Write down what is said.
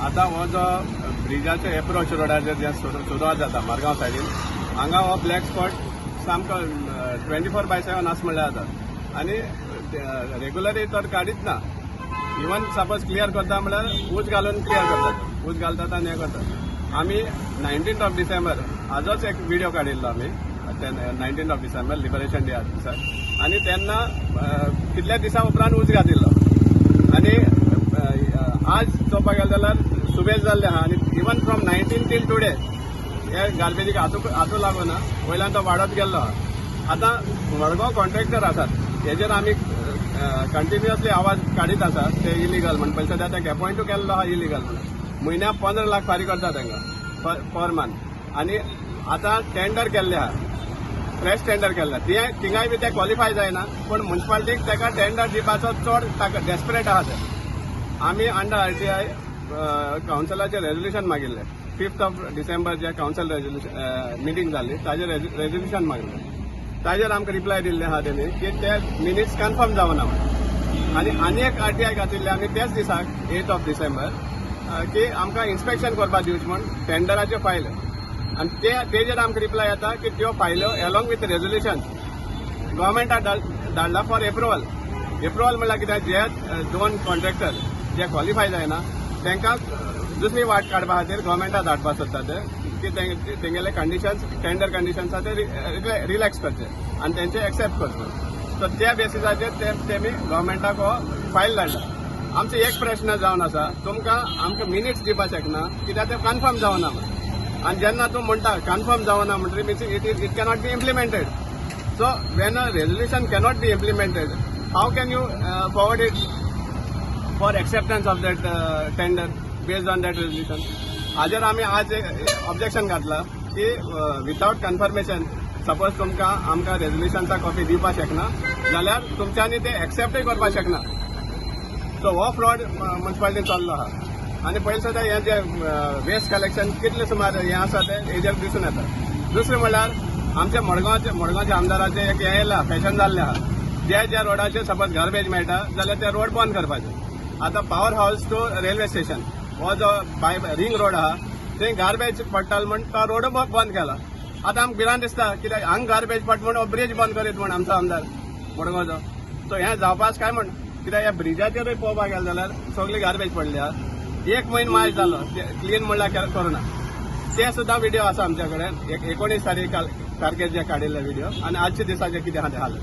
आतां हो जो ब्रिजाचो एप्रोच रोडाचेर जे सुरवात जाता मारगांव सायडीन, हांगा हो ब्लॅक स्पॉट सामको 24/7 आसा म्हणल्यार जाता. आनी रेगुलरली तर काडीच ना. इवन सपोज क्लियर करता म्हणल्यार ऊस घालून क्लियर करतात, ऊस घालतात आनी हें करतात. आमी 19 ऑफ डिसेंबर हाजोच एक विडियो काडिल्लो आमी, 19 ऑफ डिसेंबर, लिबरेशन डे दिसा. आनी तेन्ना कितल्या दिसां उपरांत ऊस घातिल्लो आनी आज चोवपाक गेले जाल्यार सुबेज जाल्ले आहा. आनी even from 19 till today हे गार्बेजीक हातू हातू लागूना, वयल्यान तो वाडत गेल्लो आहा. आतां मडगांव कॉन्ट्रॅक्टर आसात, हेजेर आमी कंटिन्युअसली आवाज काडीत आसा. ते इलिगल म्हण पयशे सद्या तांकां एपॉयंटू केल्लो आहा इलिगल म्हणून. म्हयन्याक 15 लाख फारीक करता तांकां पर मंथ. आनी आतां टेंडर केल्ले आहा, फ्रेश टेंडर केल्ले, ते थिंगाय बी ते क्वॉलिफाय जायना, पूण मुन्सिपालिटीक ताका टेंडर दिवपाचो चड ताका डेस्परेट आहा ते. आमी अंडर आरटीआय कावन्सिलाचें रेजोल्युशन मागिल्लें. 5 ऑफ डिसेंबर जे कावन्सिल रेजोल्युशन मिटींग जाल्ली, ताजेर रेजोल्युशन मागलें. ताजेर आमकां रिप्लाय दिल्ले आहा तेणी की ते मिनिट्स कन्फर्म जावना म्हण. आनी आनी एक आरटीआय घातिल्ले आमी त्याच दिसाक, 8 ऑफ डिसेंबर, की आमकां इन्स्पेक्शन करपाक दिवचें म्हण टेंडराच्यो फायल. आनी ते तेजेर आमकां रिप्लाय येता की त्यो फायल्यो एलॉंग विथ रेजोल्युशन गव्हर्मेंटाक धाडला फॉर एप्रुवल. एप्रुवल म्हणल्यार कितें? जे दोन कॉन्ट्रॅक्टर जे क्वॉलिफाय जायना, तांकां दुसरी वाट काडपा खातीर गव्हर्मेंटाक धाडपाक सोदता ते, की तेंगेले कंडिशन्स, टेंडर कंडिशन्स आहा ते रिलॅक्स करचे आनी तेंचे एक्सेप्ट करचे. सो त्या बेसिसाचेर ते तेमी गव्हर्मेंटाक हो फायल धाडला. आमचो एक प्रश्न जावन आसा, तुमकां आमकां मिनिट्स दिवपाक शकना कित्याक ते कन्फर्म जावना म्हण. आनी जेन्ना तूं म्हणटा कन्फर्म जावना म्हणटकीर means it cannot be implemented. So when a resolution cannot be implemented, how can you forward it for acceptance of that tender based on that resolution? हाजेर आमी आज ऑब्जेक्शन घातला की विथआउट कन्फर्मेशन, सपोज तुमकां आमकां रेजोल्युशनचा copy दिवपाक शकना जाल्यार तुमच्यांनी ते एक्सेप्टूय करपाक शकना. सो हो फ्रॉड मुन्सिपालिटीन चल्लो आहा. आनी पयलीं सुद्दां हें जे वेस्ट कलेक्शन कितले सुमार हें आसा तें हेजेर दिसून येता. दुसरें म्हणल्यार आमच्या मडगांवच्या आमदाराचें एक हें येयलां, फॅशन जाल्लें आहा, ज्या ज्या रोडाचेर सपोज गार्बेज मेळटा जाल्यार ते रोड बंद करपाचे. आतां power house to railway station हो जो बाय रिंग रोड आहा, थंय गार्बेज पडटालो म्हण तो रोड बंद केला. आतां आमकां भिरांत दिसता, कित्याक हांगा गार्बेज पडटा म्हण हो ब्रिज बंद करीत म्हण आमचो आमदार मडगांवचो. सो हें जावपाच काय म्हण, कित्याक ह्या ब्रिजाचेरूय पळोवपाक गेले जाल्यार सगळी गार्बेज पडली आहा. एक म्हयनो मायज जालो, क्लीन म्हणल्यार करुना. ते सुद्दां विडियो आसा आमच्या कडेन, 19 तारखेर जे काडिल्ले विडियो आनी आजच्या दिसाचे कितें आहा ते हाल.